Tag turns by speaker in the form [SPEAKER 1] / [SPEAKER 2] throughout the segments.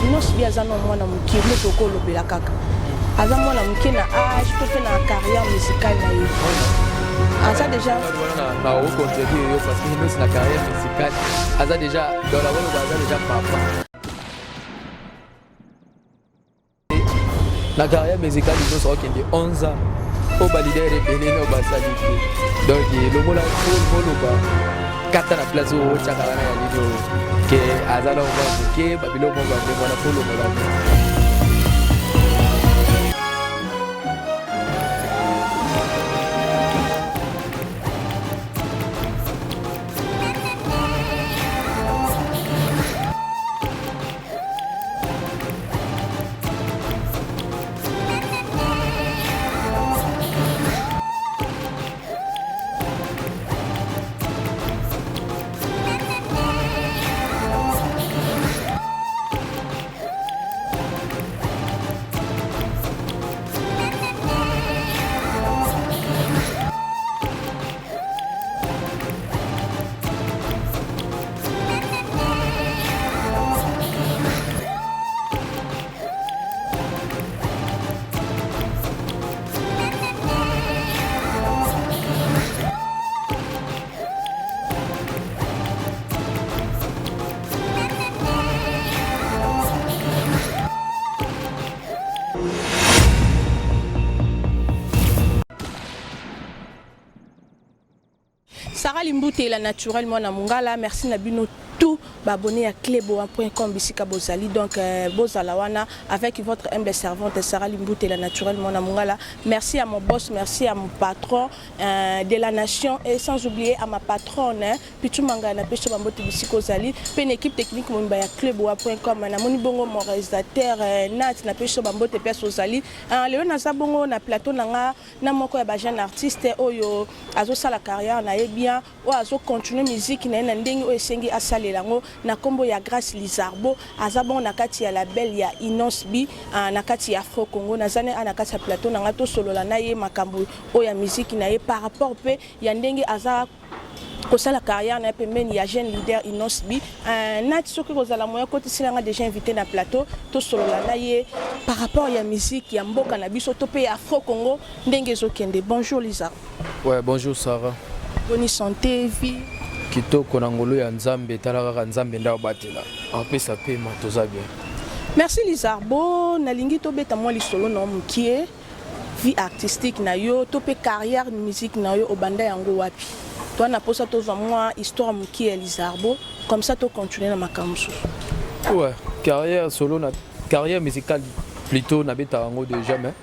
[SPEAKER 1] Innoss'B aza na mwana moke, nde tokolobela kaka aza mwana moke na age to mpe na carrière musicale na ye, aza déjà
[SPEAKER 2] Na ocontredire yo, parce que Innoss na carrière musicale aza déjà dans la woloba, aza déjà papa na carrière musicale. Innoss akokende 11 ans oyo baleader ebele na basali te. Donc longola moloba kata na place oyo otyaka wana ya nini oyo ke aza na mwa moke, babiloko moko bandenge wana fo longola.
[SPEAKER 1] Sarah Limbute, la naturelle mwana mongala, merci na bino tout baabonné ya cleboa.com bisika bozali. Donc bozala wana avec votre humble servante Sarah Limbute, la naturelle mwana mongala. Merci à mon boss, merci à mon patron de la nation et sans oublier à ma patronne, hein, Pichu Mangala, na peso bambote bisika ozali, mpe na équipe technique mobimba ya cleboa.com. Namoni bongo mon réalisateur Nat, na peso bambote place ozali. Lelo naza bongo na plateau na nga na moko ya bajeune artiste oyo azosala carrière na ye bien, oyo azocontinue musique na ye na ndenge oyo esengi asalela yango, na nkombo ya Grâce Lizarbo. Aza bongo na kati ya label ya Innoss'B, na kati ya Afro Congo. Naza ne a na kati ya plateau na nga, tosolola na ye makambo oyo ya musique na ye par rapport mpe ya ndenge aza kosala carrière na ye pembeni ya jeune leader Innoss'B. Nati soki kozala moya kotisila nga déjà invité na plateau, tosolola na ye par rapport ya musique ya mboka na biso to mpe ya Afro Congo ndenge ezokende. Bonjour Lisa.
[SPEAKER 2] Ouais, bonjour Sarah.
[SPEAKER 1] Boni santé, vie?
[SPEAKER 2] Kitoko na ngolu ya Nzambe, tala kaka Nzambe nde abatela. Apesa pema, toza bien.
[SPEAKER 1] Merci Lizarbo, nalingi tobeta mwa lisolo na mokie, vie artistique na yo to mpe carrière musique na yo, obanda yango wapi? Toa na mposa tozwa mwa histoire mokie ya Lizarbo, comme ça tocontinue na makambo mosusu.
[SPEAKER 2] Ouais, carrière solo na carrière musicale plutôt, nabetaka yango déjà, mais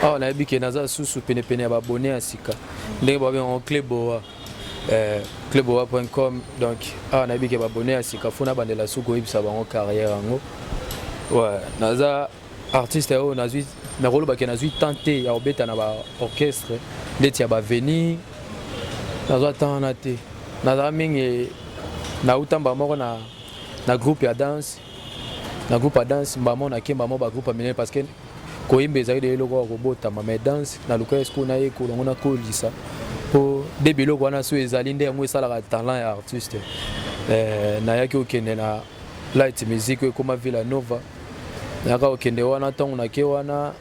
[SPEAKER 2] awa nayebi ke naza susu penepene ya baabonné ya sika ndenge babengango Cleboa, cleboa.com. Donc awa nayebi ke baabonné ya sika, fo nabandela suki koyebisa bango carrière yango. Ouais, naza artiste oyo nazwi, nakolobaki nazwi temps te ya kobeta na baorchestre ndeti ya bavenir. Nazwa temps wana te. Nazala mingi nauta mbala moko na groupe ya danse, na groupe ya danse mbala moko nakemba moko bagroupe ya minene, parce que koyemba ezalaki de eloko ya kobotama, mais danse naluka esiko nayekola yango, nakolisa mpo nde biloko wana so ezali nde yango esalaka talent ya artiste. Nayaki kokende na Light Music oyo ekóma Villa Nova. Nayaka kokende wana, ntango nake wana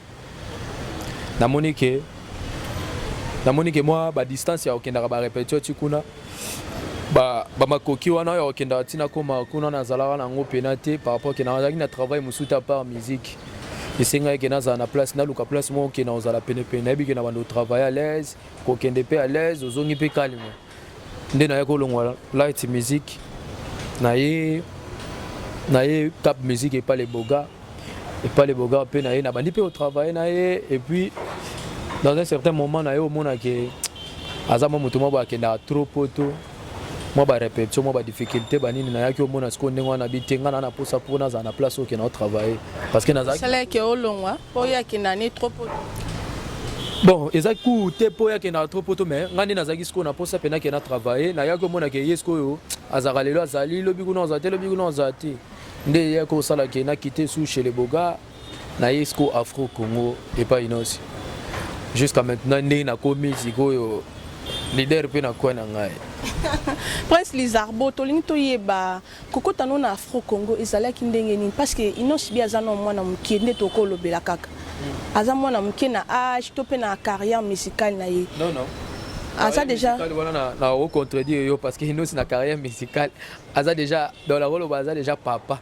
[SPEAKER 2] namoni ke mwa badistance ya kokendaka barépétition ti kuna, bamakoki wana oyo kokendaka ntina koma kuna, nazalaka nango pena te par rapport ke nazalaki na travail mosusu te à part musique. Esengaki ke nazala na place, naluka place moko ke na kozala penepene, nayebi ke na bando travailler à l'aise, kokende mpe à l'aise, ozongi mpe calme. Nde naye kolongwa Light Music, naye Cap Music epa le Boga. Epa le Boga mpe na ye nabandi mpe kotravaille na ye. Et puis dans un certain moment na ye omona ke aza mwa moto mwa boye akendaka trop poto, mwa barépétition, mwa badifficulté banini. Nayaki omona sikoyo ndenge wana bi te, ngai na posa mpo nazala na place oyo okenda otravaille, parce que nazalaki
[SPEAKER 1] Osalaki olongwa mpo oyo akenda ne trop poto?
[SPEAKER 2] Bon, eza ku te mpo oyo akendaka trop poto, mais ngai nde nazalaki sikoyo na posa mpe nakenda travaille. Nayaki omona ke ye sikoyo azalaka lelo azali, lobi kuna azala te, lobi kuna azala te. Nde eyaki kosala ke nakite su chez le Boga, naye sikoyo Afro Congo epai Innoss jusqu'à maintenant. Ndenge nakomi sikoyo. Leader mpe na coin na ngai.
[SPEAKER 1] Prince Lizarbo, tolingi toyeba kokota no na Afro Congo ezalaki ndenge nini? Parce que Innoss'B aza na mwana moke nde tokolobela kaka. Aza mwana moke na âge to mpe na carrière musicale na ye.
[SPEAKER 2] Non, non.
[SPEAKER 1] Aza déjà
[SPEAKER 2] Musicale wana na ocontredire yo, parce que Innoss na carrière musicale aza déjà dans la rôle, aza déjà papa.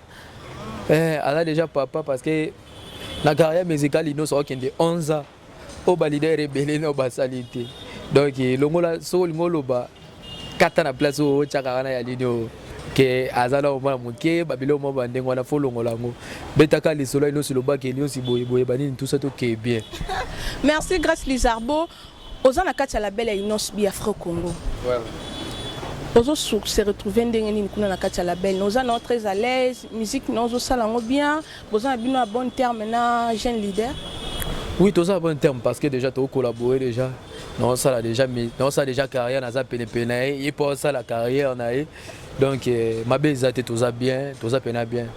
[SPEAKER 2] Aza déjà papa, parce que na carrière musicale Innoss akende 11 ans oyo baleader ebele na basali te. Donc longola, soki olingi oloba, kata na place oyo otyaka wana ya nini oyo ke aza na mwana moke, babiloko mwa bandenge wana, fo longola yango. Betaka lisolo ya Innoss, lobaki Innoss boyeboye, banini, tout ça, toke bien.
[SPEAKER 1] Merci Grâce Lizarbo. Oza na kati ya label ya Innoss'B, Afro Congo. Ozo se retrouver ndenge nini kuna na kati ya label? Oza na très à l'aise, musique na ozosala yango bien, boza na bino ya bon terme na jeune leader?
[SPEAKER 2] Oui, toza bon terme, parce que déjà tocollaborer, déjà naosala déjà, naosala déjà carrière, naza penepene na ye, ye mpo osala carrière na ye. Donc mabe eza te, toza bien, toza pena bien,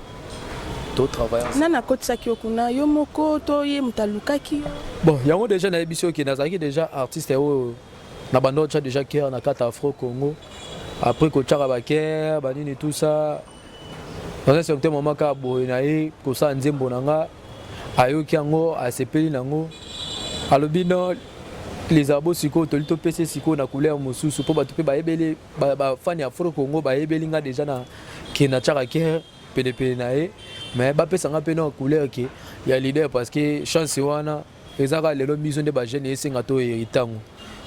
[SPEAKER 2] totravaille.
[SPEAKER 1] Nani akotisaki yo kuna? Yo moko to ye moto alukaki yo?
[SPEAKER 2] Bon, yango déjà nayebi soki nazalaki déjà artiste oyo na banda otya déjà chœur na kati ya Afro Congo. Après kotyaka bachœur, banini, tout ça, dans un certain moment kaka boye na ye kosala nzembo na nga, ayoki yango, asepeli nango, alobi: "Non, Lizarbo, sikoyo toli topesa sikoyo na couleur mosusu, mpo bato mpe bayebeli, bafani ya Afro Congo bayebeli nga déjà na ke natiaka chœur penepene na ye, mais bapesanga mpe na couleur ke ya leader, parce que chance wana eza kaka lelo. Biso nde bajeune, esenga to héritango,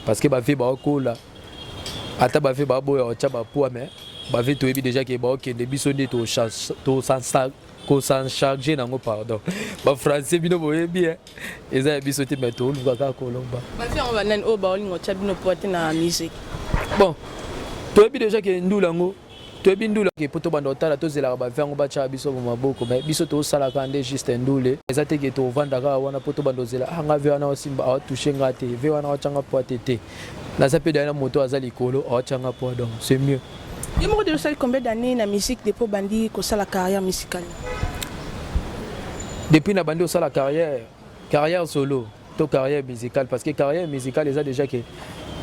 [SPEAKER 2] parce que bavieux baokola, ata bavieux baboya otya bapoids, mais bavieux toyebi déjà ke baokende, biso nde kosan charge nango. Pardon, bafrançais bino boyebi, eza ya biso te, mais toluka kaka kolomba.
[SPEAKER 1] Bavieux yango banani oyo baolinga otya bino poids te na musique?
[SPEAKER 2] Bon, toyebi déjà ke ndula yango, toyebi ndula ke po tobanda kotala, tozelaka bavieux yango batyaka biso bo maboko, mais biso tosalaka nde juste ndule. Eza te ke tovanda kaka wana mpo tobanda ozela: "Ah, nga vieux wana osimba, aotouche nga te, vieux wana aotyanga poids te." Te, naza mpe daya na moto aza likolo, aotyanga poids, donc c'est mieux.
[SPEAKER 1] Yo moko deja osali combien d'années na musique depuis obandi kosala carrière musicale?
[SPEAKER 2] Depuis na bandi osala carrière solo to carrière musicale? Parce que carrière musicale eza déjà ke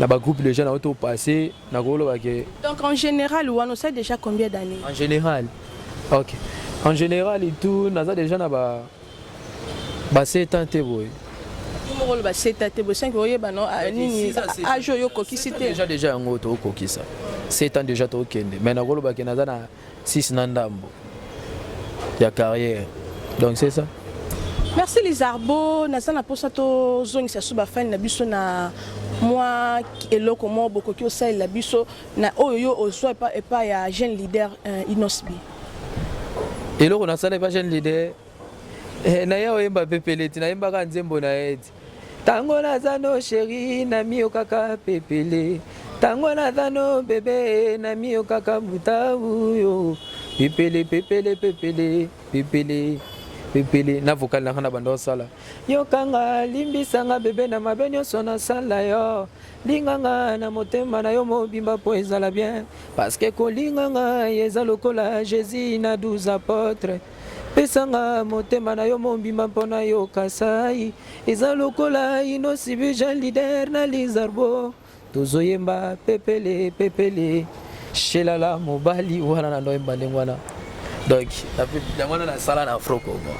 [SPEAKER 2] na bagroupe déjà na oto passé, nakoloba ke
[SPEAKER 1] Donc en général wana osali déjà combien d'années?
[SPEAKER 2] En général, ok, en général et tout, naza déjà na ba 7 ans te boye.
[SPEAKER 1] Yo moko oloba 7 ans te boye, 5, oyeba no nini âge oyo okokisi te.
[SPEAKER 2] Déjà yango tokokisa 7 ans déjà, tokende, mais nakoloba ke naza na 6 na ndambo ya carrière, donc c'est ça.
[SPEAKER 1] Merci Lizarbo. Naza na mposa tozongisa so bafani na biso na mwa eloko moko bokoki osalela biso na oyo yo ozwa epai ya jeune leader Innoss'B.
[SPEAKER 2] Eloko nasala epa jeune leader, na ye oyemba pepele ti nayembaka nzembo na ye ti: "Ntango naza no chéri, namiyokaka pepele, ntango naza no bébé, namiyokaka butau yo pepele, pepele, pepele, pepele, pepele." Na vocal nanga na banda osala: "Yokanga, limbisanga bébé na mabe nyonso nasala yo, linganga na motema na yo mobimba mpo ezala bien, parce que kolinganga eza lokola Jésus na 12 apôtres, pesanga motema na yo mobimba mpo nayoka sai eza lokola Innoss'B, jeune leader na Lizarbo, tozoyemba pepele pepele shelala mobali wana." Na ndoyemba ndenge wana, donc yango wana nasala na Afro Congo,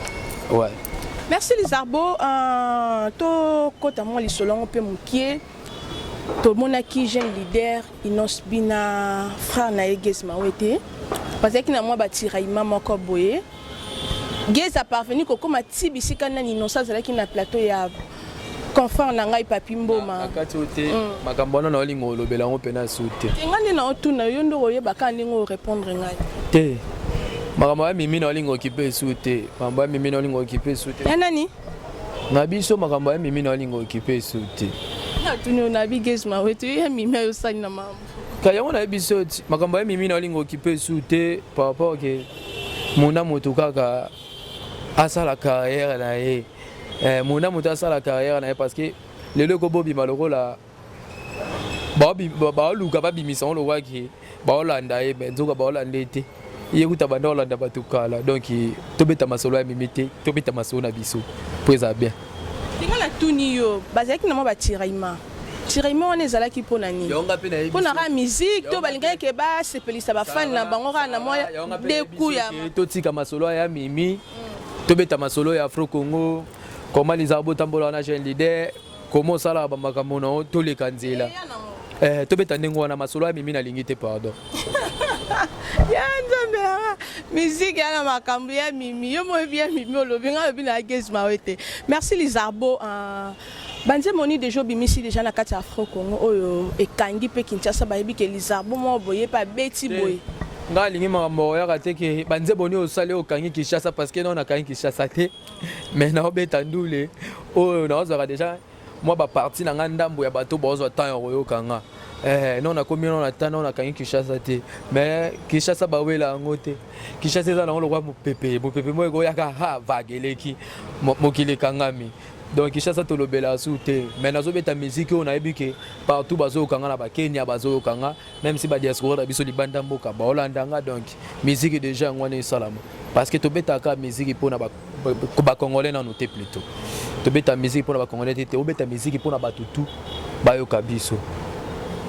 [SPEAKER 2] ouais.
[SPEAKER 1] Merci Lizarbo. Tokɔta mwa lisolo yango mpe mokie. Tomonaki jeune leader Innoss'B na frère na ye Gaz Mawete bazalaki na mwa batiraillement moko boye. Gaz aparvenir kokóma ti bisika nani Innoss azalaki na plateau ya confort na ngai Papi Mboma.
[SPEAKER 2] Na kati oyo te, makambo wana naolinga olobela yango mpena su te.
[SPEAKER 1] Te, ngai nde naotuna yo, nde oyebaka ndenge orépondre ngai.
[SPEAKER 2] Te, makambo ya mimi naolinga okipe esu te, makambo ya mimi naolinga okipe esu te.
[SPEAKER 1] Ya nani?
[SPEAKER 2] Na biso, makambo ya mimi naolinga okipe esu te.
[SPEAKER 1] Natuni yo, nabi Gaz Mawete ya mimi ayo osali na mambo.
[SPEAKER 2] Ka yango nayebi so ti makambo ya mimi naolinga okipe esu te, par rapport ke mona moto kaka asala carrière na ye, mona moto asala carrière na ye, parce que lelo ekobobima lokola baoluka babimisa ngo lokwaki baolanda ye, mais nzoka baolanda ye te. Ye kuta banda olanda bato kala. Donc tobeta masolo ya mimi te, tobeta masolo na biso mpo eza bien.
[SPEAKER 1] Ndenge natuni yo, bazalaki na mwa batiraillement. Tiraillement wana ezalaki mpo na nini? Mpo na kaka musique to balingaki ke basepelisa bafani na bango kaka na mwa deku ya
[SPEAKER 2] totika masolo ya Mimi, tobeta masolo ya Afro Congo. Koma Lizarbo, tambola wana, jeune leader, koma osalaka bamakambo na yo, toleka nzela. Eh, tobeta ndenge wana. Masolo ya Mimi nalingi te, pardon.
[SPEAKER 1] Ya Nzambe yanga, musique ya na makambo ya Mimi, yo moyebi ya Mimi, olobi nga olobi na Gaz Mawete. Merci Lizarbo. Banzembo nini déjà obimisi déjà na kati ya Afro Congo oyo ekangi mpe Kinshasa, bayebi ke Lizarbo moko boye mpe abeti boye?
[SPEAKER 2] Ngai alingi makambo oyaka te ke banzembo nini osali okangi Kinshasa, parce que nao nakangi Kinshasa te, mais naobeta ndule oyo naozwaka déjà mwa baparti na ngai, ndambo ya bato baozwa temps ya koyoka nga. Eh, non, nakomi no na temps, nao nakangi Kinshasa te, mais Kinshasa bawela yango te. Kinshasa eza nango lokwa mopepe, mopepe moko ekoyaka, ha, vague eleki, mokili ekangami. Donc Kinshasa tolobela su te, mais nazobeta musique oyo nayebi ke partout bazoyoka nga, na Bakenya bazoyoka nga, même si badiaspora na biso libanda mboka baolanda nga. Donc musique déjà yango wana esalama, parce que tobetaka musique mpona Bacongolais nano te, plutôt tobeta musique mpona Bacongolais te te, obeta musique mpona bato tu bayoka biso.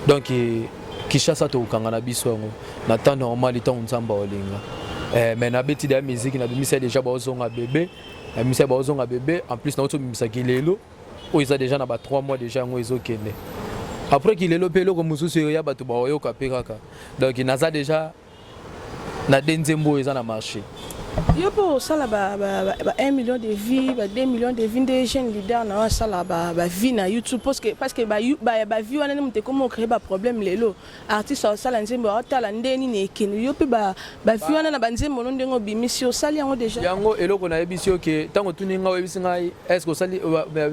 [SPEAKER 2] Donc Kinshasa tokokanga na biso yango na temps normal, ntango Nzambe aolinga. Eh, mais nabeti deya musique, nabimisa déjà baozonga bébé, nabimisa baozonga bébé. En plus nauti obimisaki lelo oyo, eza déjà na ba 3 mois déjà, yango ezokende. Après kilelo mpe eloko mosusu eya, bato baoyoka mpe kaka. Donc naza déjà na de nzembo oyo eza na marché.
[SPEAKER 1] Yo mpo osala ba 1 million de vues, ba 2 millions de vues nde jeune leader na yo asala bavues na YouTube, parce que bavues wana nde moto ekoma ocréer baproblème. Lelo artiste asala nzembo, aotala nde nini ekende. Yo mpe bavues wana na banzembo no, ndenge obimisi, osali yango déjà?
[SPEAKER 2] Yango eloko nayebisi yo ke ntango otuni ngai, oyebisi ngai: est ce que osali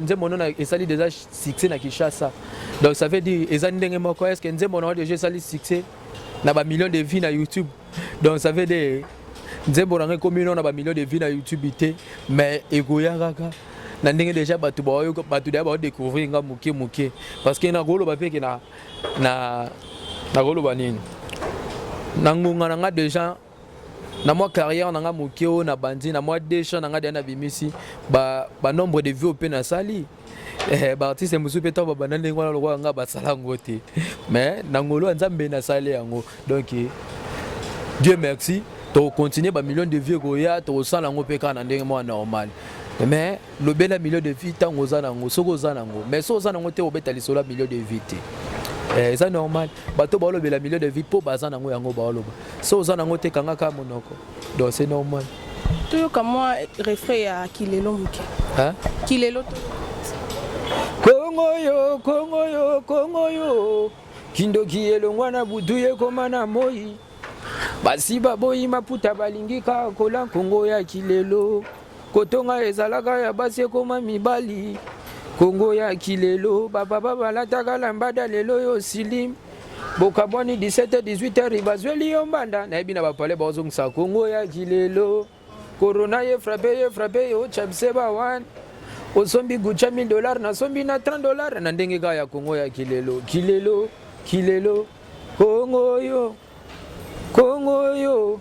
[SPEAKER 2] nzembo no esali déjà succès na Kinshasa? Donc ça veut dire eza ndenge moko. Est ce que nzembo na yo déjà esali succès na bamillion de vues na YouTube? Donc ça veut dire nzembo na ngai ekomi no na bamillion de vues na YouTube te, mais ekoya kaka na ndenge déjà bato baoyoka, bato deya baodécouvrir nga moke moke, parce que nakoloba mpe ke na nakoloba nini, na ngonga na nga déjà, na mwa carrière na nga moke oyo na bandi, na mwa deux chants na nga deya nabimisi, banombre de vues mpe nasali. Eh, baartiste mosusu mpe ntango babanda ndenge wana lokola nga basala yango te, mais na ngolo ya Nzambe nasali yango. Donc Dieu merci, tokocontinue, bamillion de vues ekoya, tokosala yango mpe kaka na ndenge mwa normal. Mais lobela million de vues ntango oza nango, soki oza nango. Mais soki oza nango te, obeta lisolo ya million de vues te. Eh, eza normal, bato baolobela million de vues mpo baza nango, yango baoloba. So oza nango te, kanga kaka monoko. Donc c'est normal.
[SPEAKER 1] Toyoka mwa refrain ya Kilelo moke.
[SPEAKER 2] Hein?
[SPEAKER 1] Kilelo to.
[SPEAKER 2] Kongo yo, Kongo yo, Kongo yo, kindoki elongwa na butu, ekoma na moi. Basi baboyi maputa, balingi kaka kola. Kongo ya kilelo, kotonga ezalaka ya basi, ekoma mibali. Kongo ya kilelo, bapapa balataka lambada, lelo yo osili bokabwani 17 18 heures, bazweli yo mbanda. Nayebi na bapale bazongisa. Kongo ya kilelo, corona ye frappe, ye frappe yo, otya ba wana, osombi Gucci 1000 dollar, nasombi na 30 dollar, na ndenge kaka ya Kongo ya kilelo. Kilelo, kilelo, Kongo yo, Kongo yo,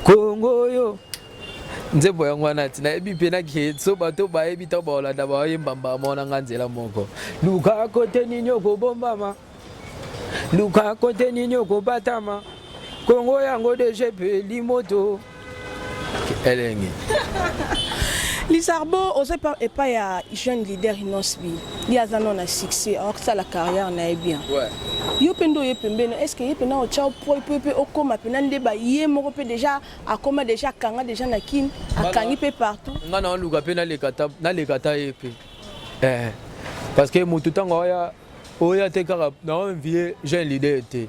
[SPEAKER 2] Kongo yo. Nzembo yango wana ti nayebi mpe nake so bato bayebi, ntango baolanda baoyemba mbama wana, nga nzela moko. Luka kote nini okobombama, luka kote nini okobatama. Kongo yango déjà epeli moto elengi.
[SPEAKER 1] Lizarbo, oza epai ya jeune leader Innoss'B, ye aza nano na succès, aosala carrière na ye bien. Yo mpe nde oye pembeni, est ce que ye mpena otya po mpe okóma mpena nde baye moko mpe déjà akóma déjà, akanga déjà na Kine, akangi mpe partout?
[SPEAKER 2] Nga na oluka mpe naleka ta ye mpe. Eh, parce que motu ntango oya, oya te kaka naenvie jeune leader te,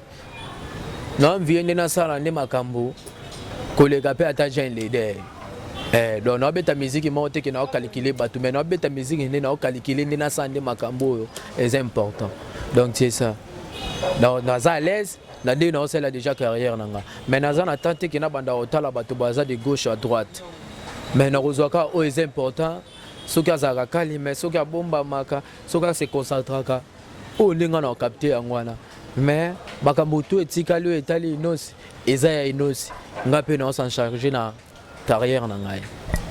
[SPEAKER 2] naenvie nde nasala nde makambo koleka mpe ata jeune leader. Eh, donc naobeta musique moko te ke naokalikile bato, mais naobeta musique nde naokalikile, nde nasala nde makambo oyo eza important. Donc c'est ça. Donc naza à l'aise na ndenge naosala déjà carrière na nga, mais naza na temps te ke nabanda kotala bato baza de gauche à droite, mais nakozwa kaka oyo eza important. Soki azalaka calme, soki abombamaka, soki ase concentraka, oyo ndenge nga na okapte yango wana. Mais makambo to etikali oyo etali Innoss, eza ya Innoss. Nga mpe naosan charge na carrière na ngai.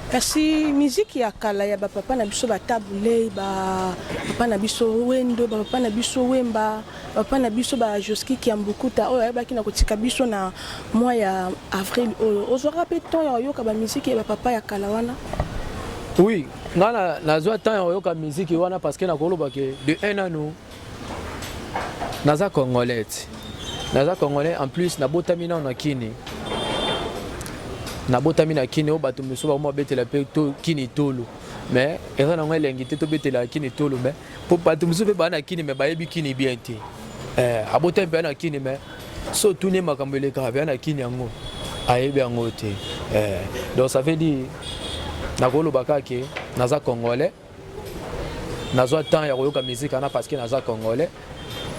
[SPEAKER 1] Kasi miziki ya kala ya ba papa na biso ba Tabu Ley, ba papa na biso Wendo, ba papa na biso Wemba, ba papa na biso ba Josky Kiambukuta oyo ayebaki na kotika biso na mois ya avril oyo. Ozwaka pe temps ya koyoka ba miziki ya ba papa ya kala wana?
[SPEAKER 2] Oui, nga na nazwa temps ya koyoka miziki wana parce que nakoloba ke de un nanu naza congolais naza congolais en plus nabotami nano na kini nabotami na kini oyo bato mosusu bakoma babetela mpe to kini tolo mais eza nango elengi te tobetela kini tolo mais mpo bato mosusu mpe baa na kini mais bayebi kini bien te eh, abotami mpe na kini mais so otuni ye makambo elekaka mpe na kini yango ayebi yango te eh, donc ça veut dire nakoloba kaka ke naza congolais nazwa temps ya koyoka musique wana parce que naza congolais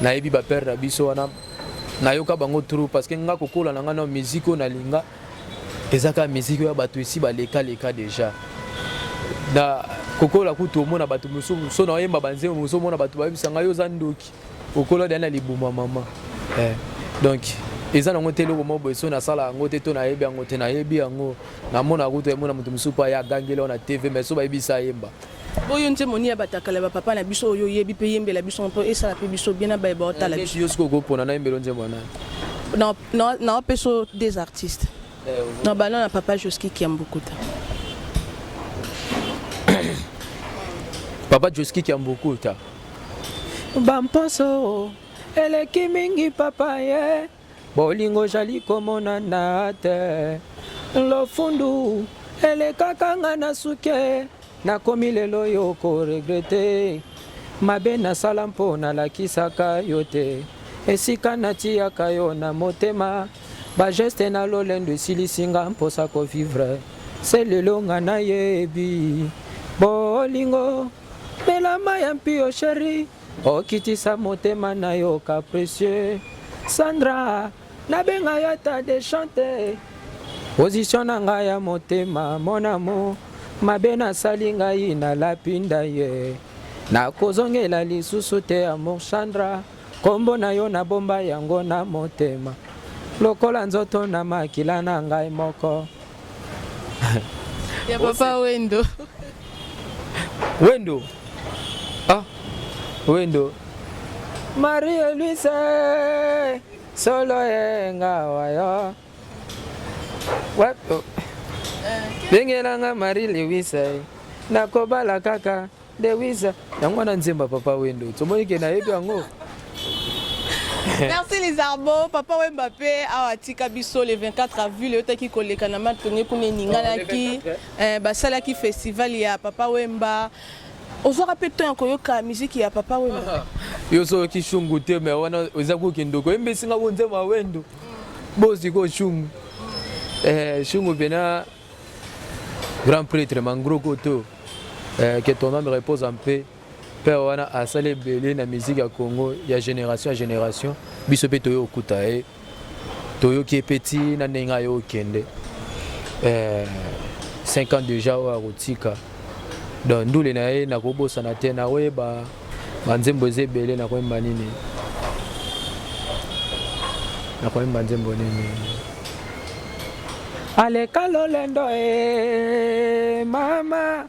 [SPEAKER 2] nayebi ba père na biso wana nayoka bango trop parce que nga kokola na nga na musique oyo nalinga eza kaka musique oyo ya bato esi balekaleka déjà na kokola kutu omona bato mosusu so naoyemba banzembo mosusu omona bato bayebisa ngai yo oza ndoki okola deya na libumu ya mama eh, donc eza nango te eloko moko boye so nasala yango te to nayebi yango te nayebi yango namona kutu emona moto mosusu mpo aya agangeli na tv mais so bayebisa ayemba
[SPEAKER 1] oyo nzembo nini ya batakala ba papa na biso oyo oyebi mpe yembela biso mpo esala mpe biso bien na baye baotala biso
[SPEAKER 2] yo sikoyo okopona nayembelo nzembo ya
[SPEAKER 1] nani naopesa des artistes eh, na bana na papa Josky Kiambukuta
[SPEAKER 2] papa Josky Kiambukuta
[SPEAKER 3] Bamposo eleki mingi papa ye bolingo jali komonana te lofundu elekaka nga na suke nakomi lelo yo koregrete mabe nasala mpo nalakisaka yo te esika natiyaka yo na motema bageste na lolendo esilisi nga mposa kovivre se lelo nga nayebi bolingo Mela mayi ya mpio cherie okitisa motema na yo capricieux Sandra nabenga yo ata dechante position na ngai ya motema mon amour mabe nasali ngai nalapi ndaye nakozongela lisusu te amour Sandra kombo na yo nabomba yango na motema lokola nzoto na makila na ngai moko
[SPEAKER 1] ya papa Wendo.
[SPEAKER 2] Wendo. Ah. Wendo.
[SPEAKER 3] Marie Louise solo yenga wayo. Wapo. Bengela nga Marie Louise nakobala kaka Lewisa
[SPEAKER 2] yango wana nzemba papa Wendo tomoni ke nayebi yango.
[SPEAKER 1] Merci les arbos, papa Wemba pe awa tika biso le 24 avril oyotaki koleka na matonge kuna eninganaki eh, basalaki festival ya papa Wemba. Ozwaka pe temps ya koyoka miziki ya papa Wemba?
[SPEAKER 2] Yo soki shungu te mais wana oza kokende koyembesi nga ko nzembo ya Wendo. Bo sikoyo shungu. Eh, shungu pena Grand prêtre Mangro Koto, eh, que ton âme repose en paix. Père wana asali ebele na musique ya Congo ya génération ya génération. Biso pe toyo okuta ye. Toyoki ye pe ti na ndenge ayo okende. Eh, 5 ans déjà oyo akotika. Donc ndule na ye nakobosana te nakoyeba banzembo eza ebele nakoyemba nini nakoyemba nzembo nini
[SPEAKER 3] Aleka lolendo e mama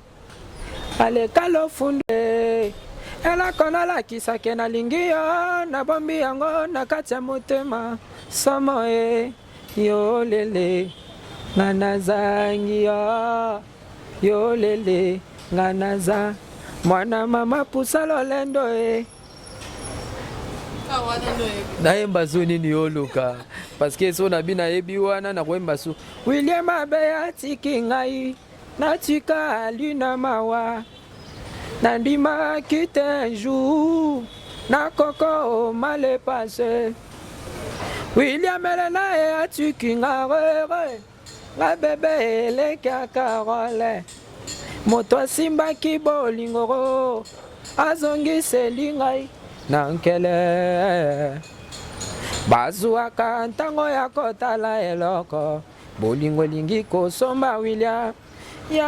[SPEAKER 3] aleka lofundu e eloko nalakisa ke nalingi yo nabombi yango na kati ya motema somo e yo lele nga nazangi yo yo lele nga naza mwana mama pusa lolendo e
[SPEAKER 2] Nayemba so nini oluka parce que so na bi nayebi wana nakoyemba so
[SPEAKER 3] William Abe atiki ngai natika ali na mawa nandimaki te un jour nakoko male passe William Elena ye atiki nga rere Nga bebe eleki ya Carole moto asimbaki bolingo azongiseli ngai na nkele bazuaka ntango ya kotala eloko bolingo elingi kosomba William ya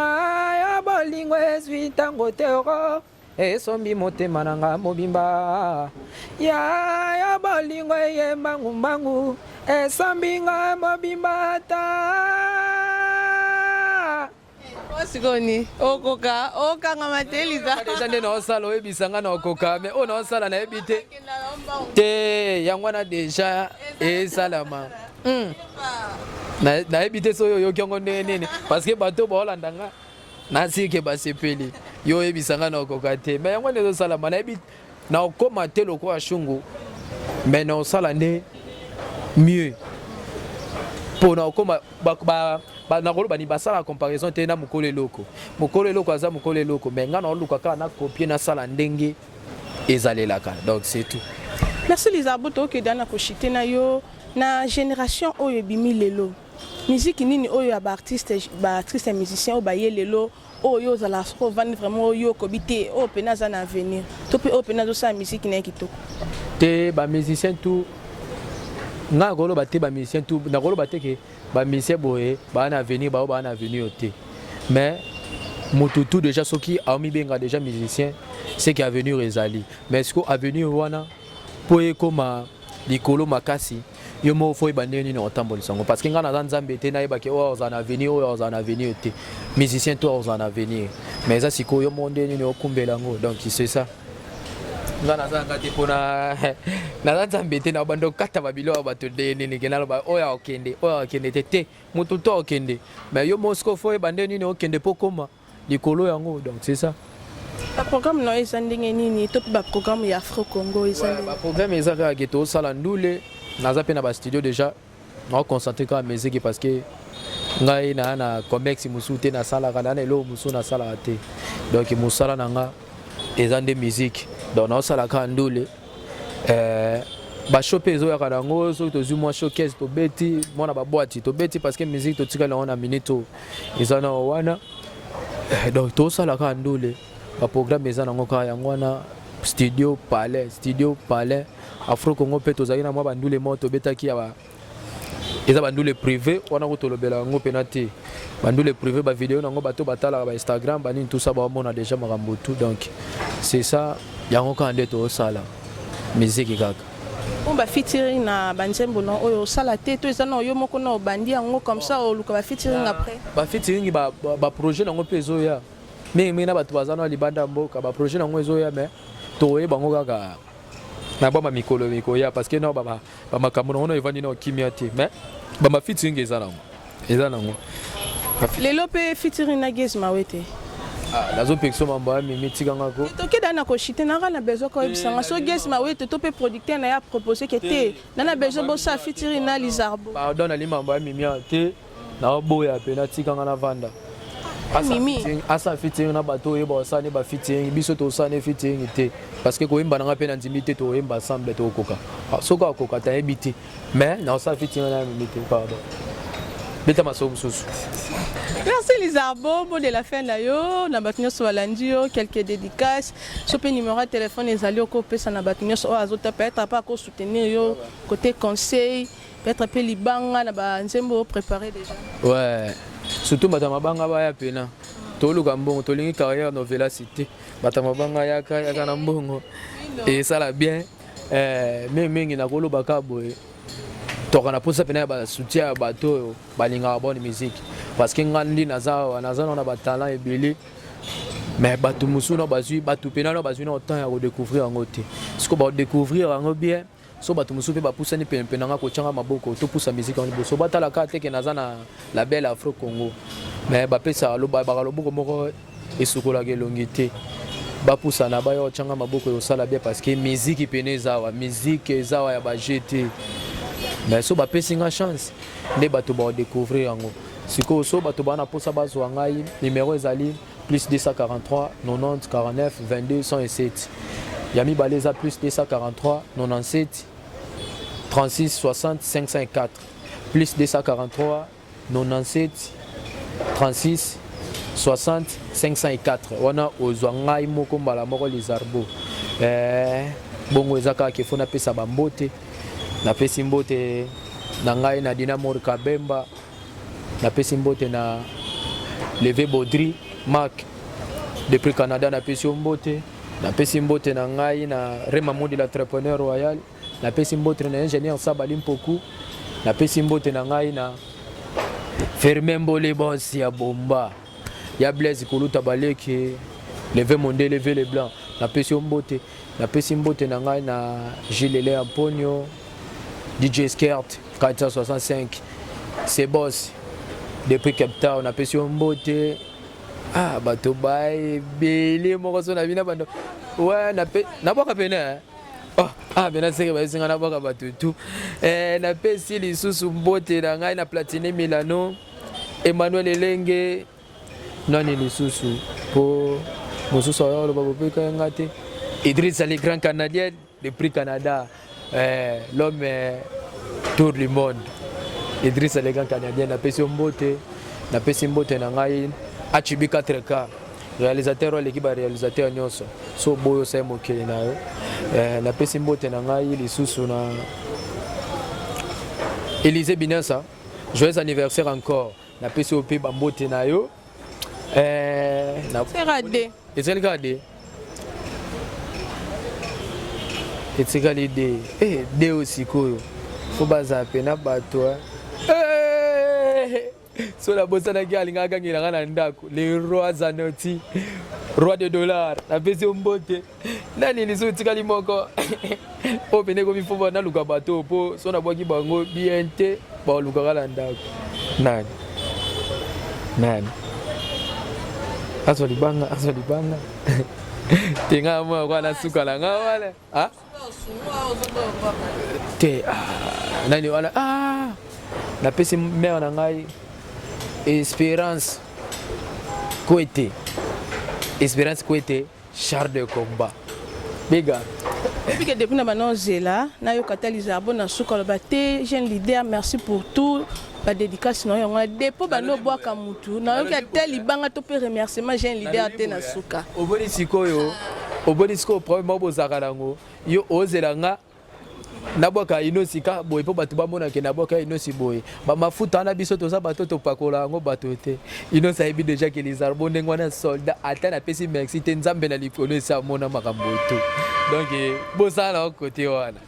[SPEAKER 3] ya bolingo ezwi ntango te oko Esombi motema na nga mobimba ya ya bolingo eye mbangu mbangu esombi nga mobimba ata.
[SPEAKER 1] Sikoyo ni okoka okangama te, Liza?
[SPEAKER 2] Deja nde naosala, oyebisa nga na okoka, mais oyo naosala nayebi te te. Yango wana deja esalama. Nayebi te soki oyoki yango ndenge nini, parce que bato baolanda nga nasike basepeli. Yo oyebisa nga na okoka te, mais yango wana ezosalama. Nayebi na okóma te lokola Shungu, mais na osala nde mieux mpo na okóma. Nakoloba ni basala comparaison te na mokolo eloko. Mokolo eloko aza mokolo eloko, mais ngai naoluka kaka na copie, nasala ndenge ezalelaka. Donc c'est tout.
[SPEAKER 1] Merci, Lizarbo. Tokenda na koshite na yo na génération oyo ebimi lelo. Musique nini oyo ya baartiste, baartiste ya musicien oyo baye lelo, oyo ozala soki ovandi vraiment oyo okobi te, oyo mpena aza na avenir, to mpe oyo mpena azosala musique na ye kitoko?
[SPEAKER 2] Te, bamusicien tout, ngai nakoloba te bamusicien tout, nakoloba te ke bamusicien boye baa na avenir, bao baa na avenir te. Mais motu tout déjà soki aomibenga déjà musicien, c'est que avenir ezali. Mais siko avenir wana, mpo ekóma likolo makasi, yo moko faut oyeba ndenge nini otambolisa yango, parce que ngai naza Nzambe te nayebaki oyo ozala na avenir, oyo ozala na avenir te. Musicien to ozala na avenir, mais eza sikoyo yo moko ndenge nini okumbela yango. Donc c'est ça. Nga naza nga te mpona naza Nzambe te na bando okata babiloko ya bato ndenge nini ke naloba oyo akokende, oyo akokende te. Te, motu to akokende, mais yo moko sikoyo faut oyeba ndenge nini okende mpo okóma likolo yango. Donc c'est ça.
[SPEAKER 1] Baprogramme na yo eza ndenge nini, to mpe baprogramme ya Afro Congo eza ndenge?
[SPEAKER 2] Baprogramme eza kaka ke tosala ndule. Naza mpe na bastudio déjà, naoconcentre kaka musique, parce que ngai naa na commerce mosusu te nasalaka, naa na eloko mosusu nasalaka te. Donc mosala na nga eza nde musique. Donc naosala kaka ndule. Bashow mpe ezoyaka nango. Soki tozwi mwa showcase, tobeti mwana baboîte, tobeti, parce que musique totikali yango na minute oyo eza na wana. Donc tosala kaka ndule. Baprogramme eza nango kaka yango wana: studio, palais, studio, palais. Afro Congo mpe tozalaki na mwa bandule moko tobetaki ya ba, eza bandule privé wana, ko tolobela yango mpena te. Bandule privé, bavideo nango bato batalaka ba Instagram, banini, tout ça, baomona déjà makambo tout. Donc c'est ça, yango kaka nde tozosala, musique kaka.
[SPEAKER 1] Mpo bafeaturing na banzembo na oyo osala te, to eza na yo moko na obandi yango comme ça, oluka bafeaturing après?
[SPEAKER 2] Bafeaturing, baprojet nango mpe ezoya mingimingi na bato baza na libanda ya mboka. Baprojet nango ezoya, mais tokoyeba yango kaka na bwa bamikolo mikoya, parce que na bamakambo nango na evandi na okimia te. Mais bamafeaturing eza nango, eza nango.
[SPEAKER 1] Lelo mpe featuring na Gaz Mawete?
[SPEAKER 2] Nazopekisa mambo ya mimi, tikanga ko.
[SPEAKER 1] Tokenda na koshite nanga na besoin koyebisanga so Gaz Mawete to mpe producteur na ye apropose ke te, na na besoin bosala featuring na Lizarbo.
[SPEAKER 2] Pardon, nali mambo ya mimi awa te, naoboya mpe natikanga na vanda.
[SPEAKER 1] Mimi.
[SPEAKER 2] Asa featuring na bato oyeba osala ne bafeaturing, biso tosala ne featuring te, parce que koyemba nanga mpe na ndimi te toyemba ensemble, tokokoka. Soki akoka, tayebi te, mais naosala featuring na mimi te, pardon. Beta masolo mosusu.
[SPEAKER 1] Merci, Lizarbo. Mot de la fin na yo na bato nyonso balandi yo, quelques dédicaces, so mpe numéro ya téléphone ezali, okopesa na bato nyonso oyo azota, peut-être mpe akosoutenir yo côté conseil, peut-être mpe libanga na banzembo oyo préparé déjà.
[SPEAKER 2] Ouais, surtout bato ya mabanga baya pena, toluka mbongo, tolingi carrière novelas te. Bato ya mabanga, yaka, yaka na mbongo, esala bien. Mingimingi nakoloba kaka boye: toka na mposa pena ya basoutien ya bato oyo balingaka bonne musique, parce que nga ndi naza awa, naza nao na batalent ebele, mais bato mosusu na bazwi, bato pena na bazwi na temps ya kodécouvrir yango te. Siko badécouvrir yango bien, so bato mosusu mpe bapusani penepene nanga kotyanga maboko, topusa musique yango liboso. Batalaka te ke naza na label Afro Congo, mais bapesaka baka loboko moko esukolaka elongi te. Bapusana, baya kotyanga maboko, ekosala bien, parce que musique pene eza awa, musique eza awa ya baje te. Mais so bapesi nga chance nde bato bakodécouvrir yango. Sikoyo so bato baa na mposa bazwa ngai, numéro ezali plus 243 90 49 22 107. Ya mibale eza plus 243 97 36 60 504, plus 243 97 36 60 504. Wana ozwa ngai moko mbala moko, Lizarbo. Bongo eza kaka ke faut napesa bambote. Napesi mbote na ngai na Dina Mor Kabemba, napesi mbote na Leve Baudry Mark depuis Canada, napesi yo mbote. Napesi mbote na ngai na Rema Modi, l'entrepreneur royal. Napesi mbote na ingénieur Sabali Mpoku. Napesi mbote na ngai na Ferme Mbole, bosi ya Bomba. Ya Blaise Kuluta Baleke, leve mondele, leve le blanc. Napesi yo mbote, napesi mbote na ngai na Gilles Lele Amponio, DJ Skert 465, c'est boss depuis Cape Town, napesi yo mbote. Ah, bato ba ebele moko so na bino bando. Ouais, nabwaka pene hein. Oh, ah, bena seke bayesi ngai nabwaka bato tu. Eh, napesi lisusu mbote na ngai na Platini Milano, Emmanuel Elenge, nani lisusu po mosusu aya oloba bopeka ye nga te. Idriss Ali grand canadien depuis Canada, eh, l'homme eh, tour du monde. Idriss Ali grand canadien, napesi yo mbote, napesi mbote na ngai HB 4K. Réalisateur oyo aleki ba réalisateur nyonso so oboyi osali mokili na yo. Eh, napesi mbote na ngai lisusu na Élysée Binasa, joyeux anniversaire encore. Napesi yo mpe bambote na yo. Eh, na ezali kaka de etikali de eh, de oyo sikoyo fo bazala mpena bato eh. Eh! So nabosanaki alingaka agangela nga na ndako le roi Zanotti, roi de dollar, napesi yo mbote. Nani lisusu etikali moko oyo pene ekomi fo naluka bato oyo mpo so nabwaki bango bien te balukaka na ndako. Nani nani azwa libanga, azwa libanga te ngai moko wana suka na ngai wana. Ah? Te ah, nani wana ah, napesi mare na ngai Esperance Kwete, Esperance Kwete, char de combat bega.
[SPEAKER 1] Depuis que depuis na bana ozela nayoka ata lizarbo na suka aloba te jeune leader, merci pour tout ba dédicace na yo yango wana depuis banda obwaka mutu nayoki ata libanga to mpe remerciement jeune leader te na suka.
[SPEAKER 2] Oboni sikoyo, oboni sikoyo problème moko bozalaka nango, yo ozela nga nabwaka inosi ka boye mpo bato bamona ke nabwaka inosi boye. Bamafuta wana biso toza bato topakola yango bato te. Inosi ayebi deja ke lizarbo ndenge wana soldat, ata napesi merci te, Nzambe na likolo esi amona makambo to. Donc bosala na kote wana.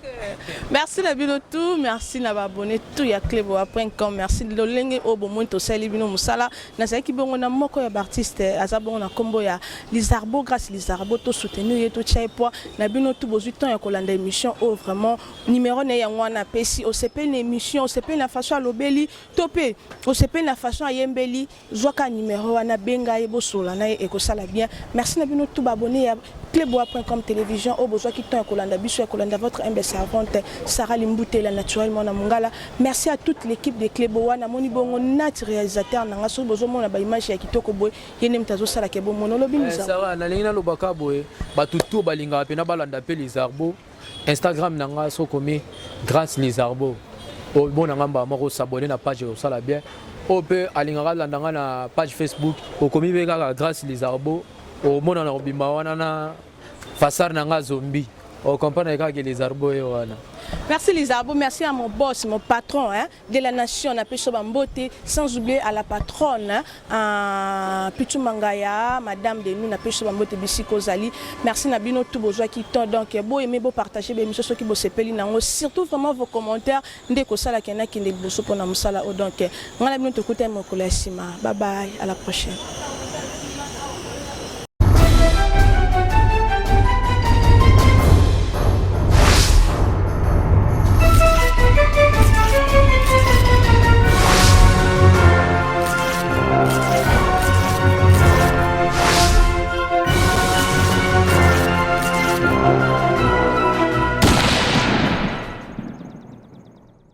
[SPEAKER 1] Merci na bino tout, merci na ba abonné tout ya cleboa.com, merci lolenge oyo bomoni tosali bino mosala. Nazalaki bongo na moko ya ba artiste aza bongo na kombo ya Lizarbo, Grace Lizarbo, to soutenir ye, to tia ye poids. Na bino tout bozwi temps ya kolanda émission oyo, vraiment numéro na ye yango wana apesi. Osepeli na émission, osepeli na façon alobeli to pe osepeli na façon ayembeli, zwaka numéro wana, benga ye, bosolola na ye, ekosala bien. Merci na bino tout ba abonné ya cleboa.com télévision oyo bozwaki temps ya kolanda biso, ya kolanda votre humble servante Sarah Limbutela naturellement na Mongala. Merci à toute l'équipe de Cleboa. Namoni bongo Nat réalisateur na nga, soki bozomona ba image ya kitoko boye, ye nde moto azosala ke bomona. Olobi Lizarbo?
[SPEAKER 2] Sarah, nalingi nalobaka boye, bato to balingaka mpena balanda mpe Lizarbo. Instagram na nga soki okomi Grace Lizarbo, omona nga mbala moko, s'abonner na page osala bien. Oyo mpe alingaka alanda nga na page Facebook, okomi mpe kaka Grace Lizarbo, omona na kobima wana na fasar na nga zombi, ocomprendre kaka ke Lizarbo ye wana.
[SPEAKER 1] Merci Lizarbo, merci à mon boss, mon patron hein, de la nation, na peso bambote, sans oublier à la patronne hein, Pichu Mangaya, madame de nous, na peso bambote bisiko zali. Merci na bino tout bozwaki temps, donc bo aimer, bo partager be émission soki bo sepeli nango, surtout vraiment vos commentaires nde kosala kena kende liboso pona musala o. Donc ngala bino tokuta mokolo ya sima. Bye bye, à la prochaine.